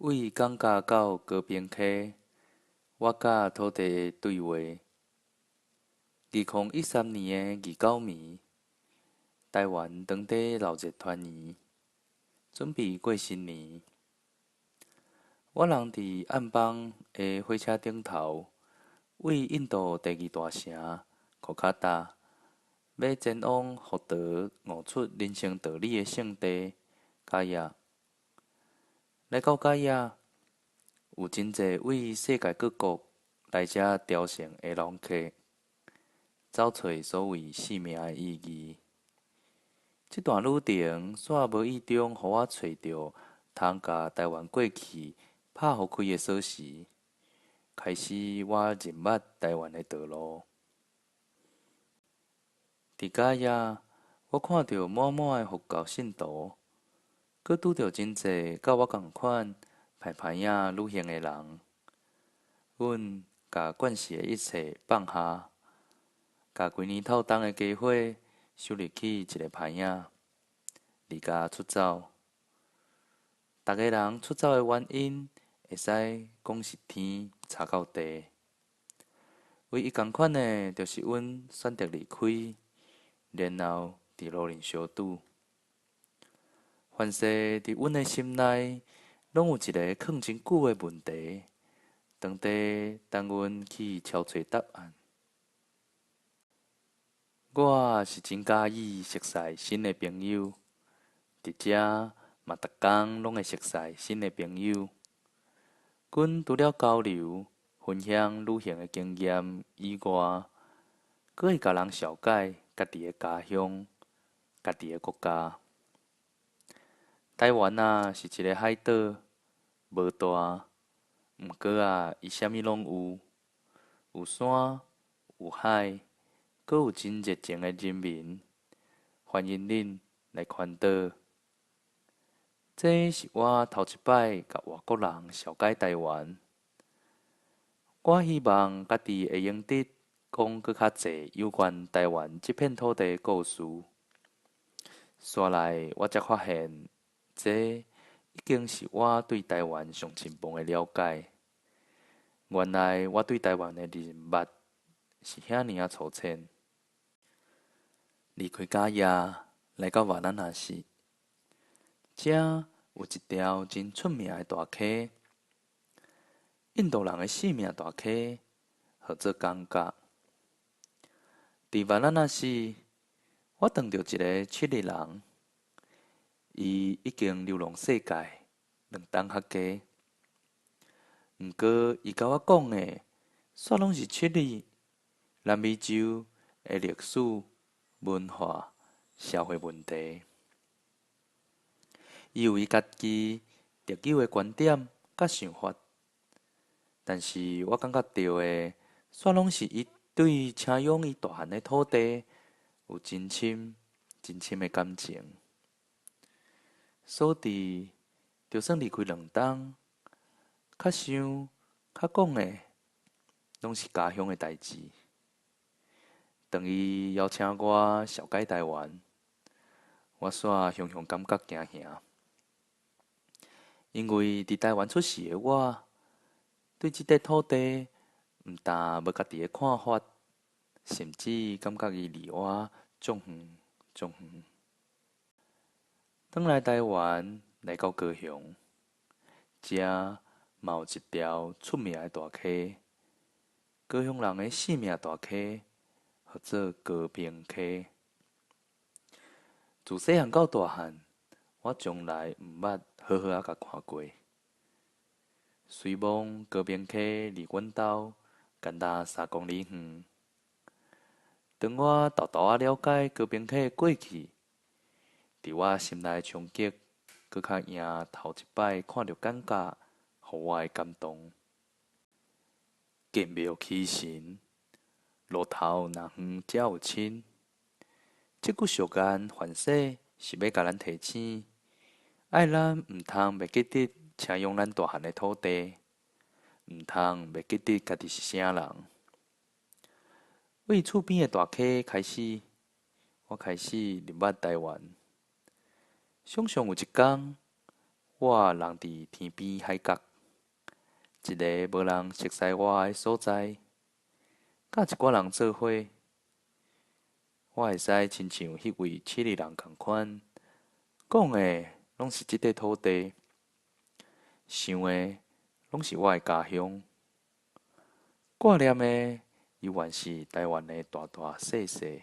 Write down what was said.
對港加到高屏溪，我佮土地的對話。2013年的二九暝，台灣當地鬧熱團圓，準備過新年。我人佇暗枋的火車頂頭，對印度第二大城科卡達，欲前往佛陀悟出人生道理的聖地伽耶。來到伽耶，有真濟對世界各國來遮朝聖的人客，走揣所謂生命的意義。這段旅程，煞無意中予我揣著通共台灣過去拍予開的鎖匙，開始我認捌台灣的道路。佇伽耶，我看著滿滿的佛教信徒。閣拄著真濟佮我仝款歹歹仔旅行的人，阮共慣勢的一切放下，共規年透冬的家伙收入去一个棚仔，離家出走。逐个人出走的原因，會使講是天差到地。唯一仝款的，就是阮選擇離開，然後佇路面相拄。凡勢佇阮的心內，攏有一个囥真久的問題，當佇等阮去敲揣答案。我是真佮意熟似新的朋友，佇遮嘛逐工攏會熟似新的朋友。阮除了交流、分享旅行的經驗以外，閣會共人紹介家己的家鄉、家己的國家。台灣啊，是一个海島，無大，毋過啊，伊啥物攏有，有山，有海，閣有真熱情的人民，歡迎恁來環島。這是我頭一擺共外國人紹介台灣。我希望家己會用得講閣較濟有關台灣這片土地的故事。紲來，我才發現，這已經是我對台灣上深步的了解。原來我對台灣的認捌是遐爾仔粗淺。離開伽耶，來到瓦拉納西，遮有一條真出名的大溪，印度人的生命大溪，號做港加。佇瓦拉納西，我碰著一个七日人。伊已經流浪世界2冬較加，毋過伊共我講的，煞攏是七日南美洲的歷史、文化、社會問題。伊有伊家己特有的觀點佮想法，但是我感覺著的，煞攏是伊對請養伊大漢的土地有真深、真深的感情。所以，就算離開2冬，較想、較講的，攏是家鄉的代誌。當伊邀請我紹介台灣，我煞雄雄感覺驚嚇，因為佇台灣出世的我，對這塊土地毋但無家己的看法，甚至感覺伊離我足遠足遠。轉來台灣，來到高雄，遮嘛有一條出名的大溪，高雄人的生命大溪，號做高屏溪。自細漢到大漢，我從來毋捌好好仔共看過。雖罔高屏溪離阮兜干焦3公里遠，當我沓沓仔了解高屏溪的過去，佇我心內衝擊，閣較贏頭一擺看著感覺，予我的感動。建廟起神，路頭若遠才有親。這句俗諺，凡勢是欲共咱提醒，愛咱毋通袂記得請養咱大漢的土地，毋通袂記得家己是啥人。對厝邊的大溪開始，我開始認捌台灣。想像有一工，我人佇天邊海角，一个無人熟似我的所在，佮一寡人做伙，我會使親像彼位智利人仝款，講的攏是這塊土地，想的攏是我的家鄉，掛念的猶原是台灣的大大細細。